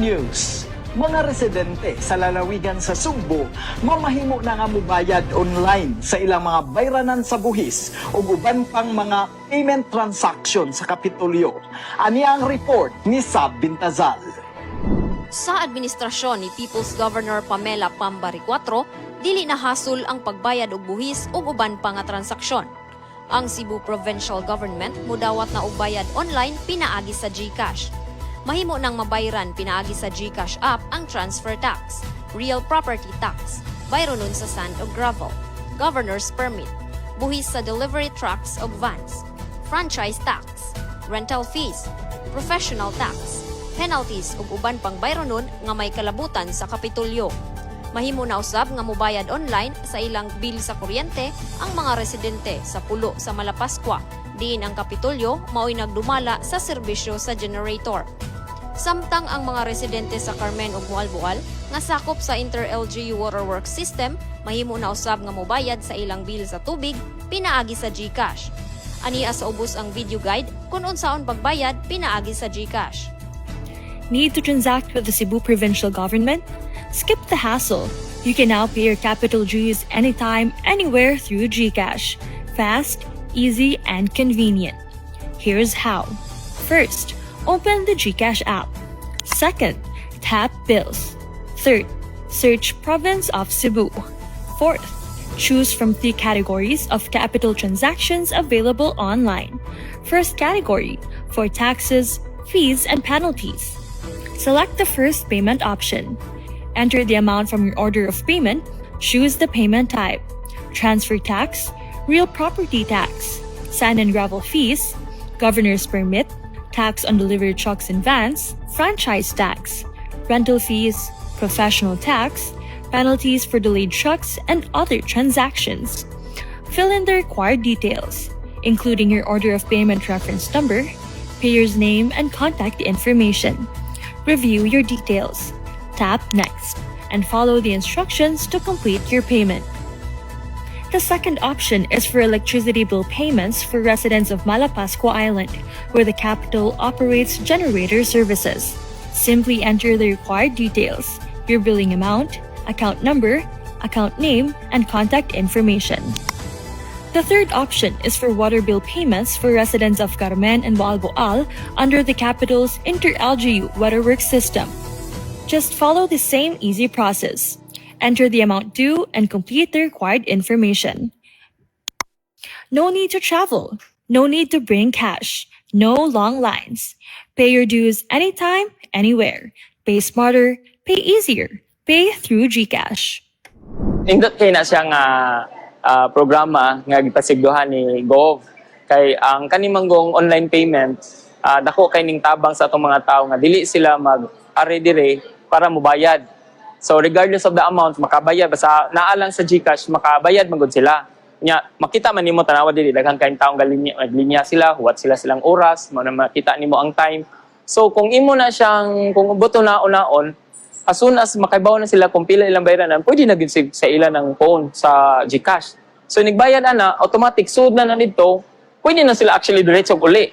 News. Mga residente sa lalawigan sa Sugbo mamahimo na nga mubayad online sa ilang mga bayranan sa buhis ug uban pang mga payment transaction sa Kapitolyo. Ani ang report ni Sab Bintazal. Sa administrasyon ni People's Governor Pamela Pam Baricuatro, dili na hasol ang pagbayad og buhis ug uban pa nga transaksyon. Ang Cebu Provincial Government mudawat na og bayad online pinaagi sa GCash. Mahimo nang mabayran pinaagi sa GCash app ang transfer tax, real property tax, bayronon sa sand o gravel, governor's permit, buhis sa delivery trucks o vans, franchise tax, rental fees, professional tax, penalties ug uban pang bayronon nga may kalabutan sa Kapitolyo. Mahimo na usab nga mobayad online sa ilang bill sa kuryente ang mga residente sa pulo sa Malapascua. Diin ang Kapitolyo mao'y nagdumala sa serbisyo sa generator. Samtang ang mga residente sa Carmen ug Moalboal nga sakop sa Inter-LGU Waterworks System, mahimo na usab nga mobayad sa ilang bill sa tubig pinaagi sa GCash. Ania sa ubos ang video guide kung unsaon pagbayad pinaagi sa GCash. Need to transact with the Cebu Provincial Government? Skip the hassle. You can now pay your capital dues anytime, anywhere through GCash. Fast, easy, and convenient. Here's how. First, open the GCash app. Second, tap Bills. Third, search Province of Cebu. Fourth, choose from three categories of capital transactions available online. First category, for taxes, fees, and penalties. Select the first payment option. Enter the amount from your order of payment. Choose the payment type: transfer tax, real property tax, sand and gravel fees, governor's permit, tax on delivery trucks and vans, franchise tax, rental fees, professional tax, penalties for delayed trucks, and other transactions. Fill in the required details, including your order of payment reference number, payer's name, and contact information. Review your details. Tap Next and follow the instructions to complete your payment. The second option is for electricity bill payments for residents of Malapascua Island, where the capital operates generator services. Simply enter the required details: your billing amount, account number, account name, and contact information. The third option is for water bill payments for residents of Carmen and Moalboal under the capital's Inter-LGU Waterworks System. Just follow the same easy process. Enter the amount due and complete the required information. No need to travel. No need to bring cash. No long lines. Pay your dues anytime, anywhere. Pay smarter, pay easier. Pay through GCash. Nindot kay na siya nga programa nga gipasigduhan ni Gov kay ang kani man gong online payment, dako kay ning tabang sa atong mga tao nga dili sila mag ari dire para mobayad. So regardless of the amount, makabayad basta naa lang sa GCash, makabayad man gud sila. Nya makita man nimo, tanawa dili, daghan kayong taong galinya, naglinya sila, huwat sila silang oras, mao na makita nimo ang time. So kung imo na siyang kung buto na unaon, as soon as makaibaw na sila kung pila ilang bayranan, pwede na gyud sa ila ng phone sa GCash. So nigbayad ana, automatic sud na na didto, pwede na sila actually diretso uli.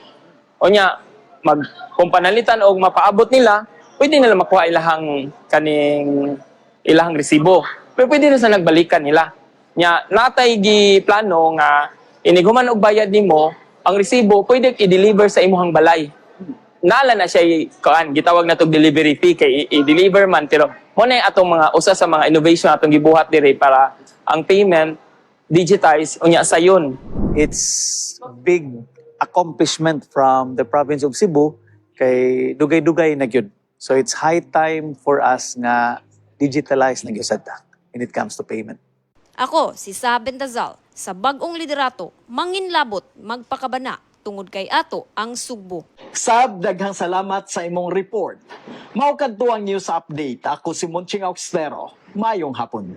O nya mag kung panalitan og mapaabot nila, pwede nila makuha ilahang kaning ilahang resibo. Pero pwede na sa nagbalikan nila. Nya natay gi plano nga inig human og bayad nimo, ang resibo pwede i-deliver sa imuhang balay. Nala na siya kuan, gitawag na tog delivery fee kay i-deliver man, pero mo na yung atong mga usa sa mga innovation atong gibuhat diri para ang payment digitize unya sayon. It's big accomplishment from the province of Cebu kay dugay-dugay na gyud. So it's high time for us nga digitalize na gyud sad ta when it comes to payment. Ako, si Sab Bentazal, sa bag-ong liderato, manginlabot, magpakabana, tungod kay ato ang Sugbo. Sab, daghang salamat sa imong report. Mao kadto ang news update. Ako si Monching Auxtero. Maayong hapon.